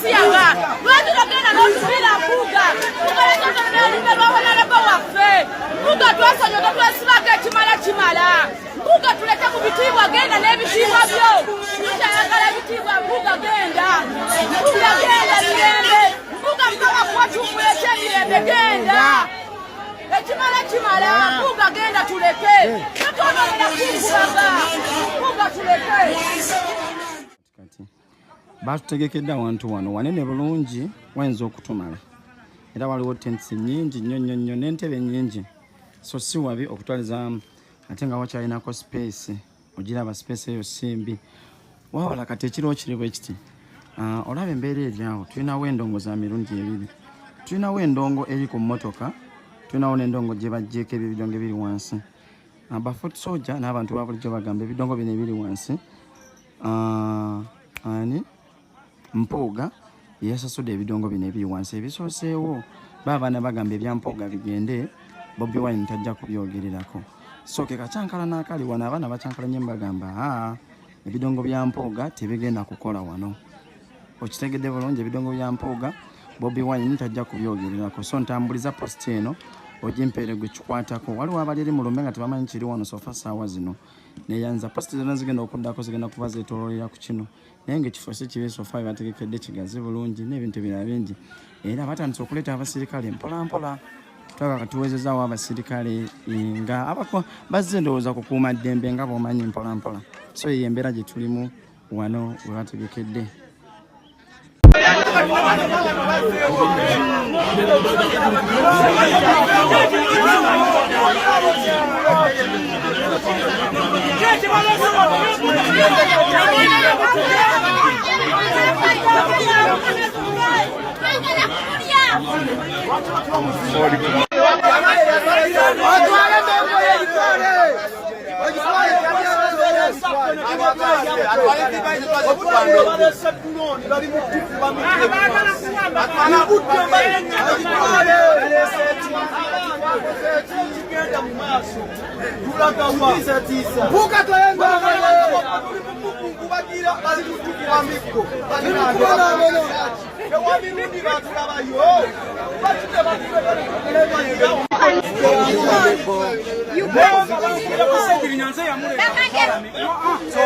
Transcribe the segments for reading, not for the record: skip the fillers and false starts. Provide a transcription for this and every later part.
ebisiyaga? Lwaki togenda n'otufiira Mpuuga? Tukalekyotonalumbe lwa honorable waffe Mpuuga, twasonyiwa, totwesibako, ekimala kimala. Mpuuga tuleke mu bitiibwa, genda n'ebitiibwa byo, tukyayagala ebitiibwa. Mpuuga genda, Mpuuga genda mirembe. Mpuuga, Mukama kuwa kiwummulo eky'emirembe, genda, ekimala kimala. Mpuuga genda, tuleke, totwononera kungubaga. Mpuuga tuleke. Kati batutegekedde awantu wano wanene bulungi, wayinza okutumala, era waliwo tents nyingi nnyo nnyo nnyo n'entebe nyingi, so si wabi okutwalizaamu, ate nga wakyalinako space. Ogiraba space eyo si mbi. Wabula kati ekiriwo kiri bwe kiti. Ah, olaba embeera eri awo, tulinawo endongo za mirundi ebiri. Tulinawo endongo eri ku mmotoka, tulinawo n'endongo gye baggyeko ebyo ebidongo ebiri wansi. Ah, ba foot soldier n'abantu ba bulijjo bagamba ebidongo bino ebiri wansi, ah, ani Mpuuga yasasudde ebidongo bino ebiri wansi ebisooseewo. Ba abaana bagamba ebya Mpuuga bigende, Bobi Wine tajja kubyogererako. So ke kakyankala n'akali wano, abaana bakyankalanye, bagamba aa ebidongo bya Mpuuga tebigenda kukola wano. Okitegedde bulungi, ebidongo bya Mpuuga Bobi Wine tajja kubyogererako. So ntambuliza post eno ogimpeere gwe kikwatako. Waliwo abali eri mu lumbe nga tebamanyi kiri wano. So far saawa zino neyanza post zonna zigenda okuddako zigenda kuba zeetooloolera ku kino, naye nga ekifo si kibi. So far bategekedde kigazi bulungi n'ebintu ebirala bingi, era batandise okuleeta abasirikale mpolampola. Twaba katuwezezaawo abasirikale nga abako bazze ndowooza kukuuma ddembe nga bw'omanyi mpolampola. So eyo embeera gye tulimu wano we bategekedde.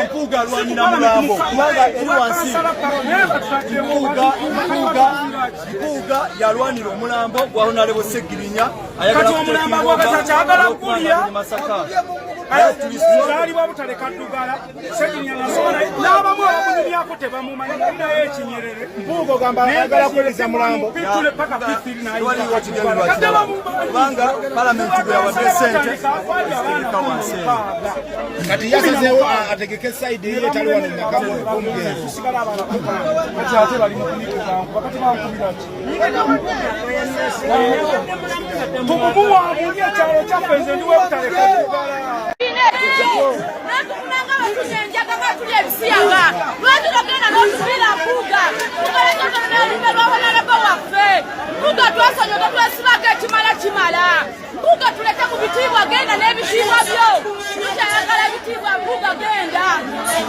Mpuuga alwanira mulambo kubanga eri wansi. Mpuuga, Mpuuga, Mpuuga yalwanira omulambo gwa Honorable Segirinya. Kati omulambo gwagatakyagala kulya. Masaka. Zaalibwa butaleka ddugala Segirinya nasobola n'abamu abamunyumyako tebamumanyi naye ekinyerere. Mpuuga ogamba ayagala kuweereza mulambo. Pitule paka fifiri. Waliwo kigendererwa kirala, kubanga palamenti gwe yawadde sente zitereka wansi eno. Kati yasazeewo ategeke side ye etali wano mu maka g'omugenzi. Tusigala abaana kati ate bali mu kunikukankuba kati bankubira ki tumumuwamuli ekyalo kyaffe. Nze ndiwe butaleka ddugala. Natukunanga batunya enjaga nga tulya ebisiyaga. Lwaki togenda n'otufiira Mpuuga? Tukalekyotonalumbe lwa honorable waffe Mpuuga, twasonyiwa, totwesibako, ekimala kimala. Mpuuga tuleke mu bitiibwa, genda n'ebitiibwa byo, tukyayagala ebitiibwa. Mpuuga genda,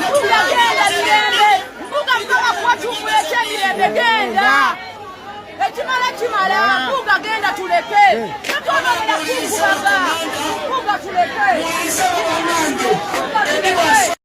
Mpuuga genda mirembe. Mpuuga, Mukama kuwa kiwummulo eky'emirembe, genda, ekimala kimala. Mpuuga genda, tuleke, totwononera kungubaga. Mpuuga tuleke, Mpuuga tuleke.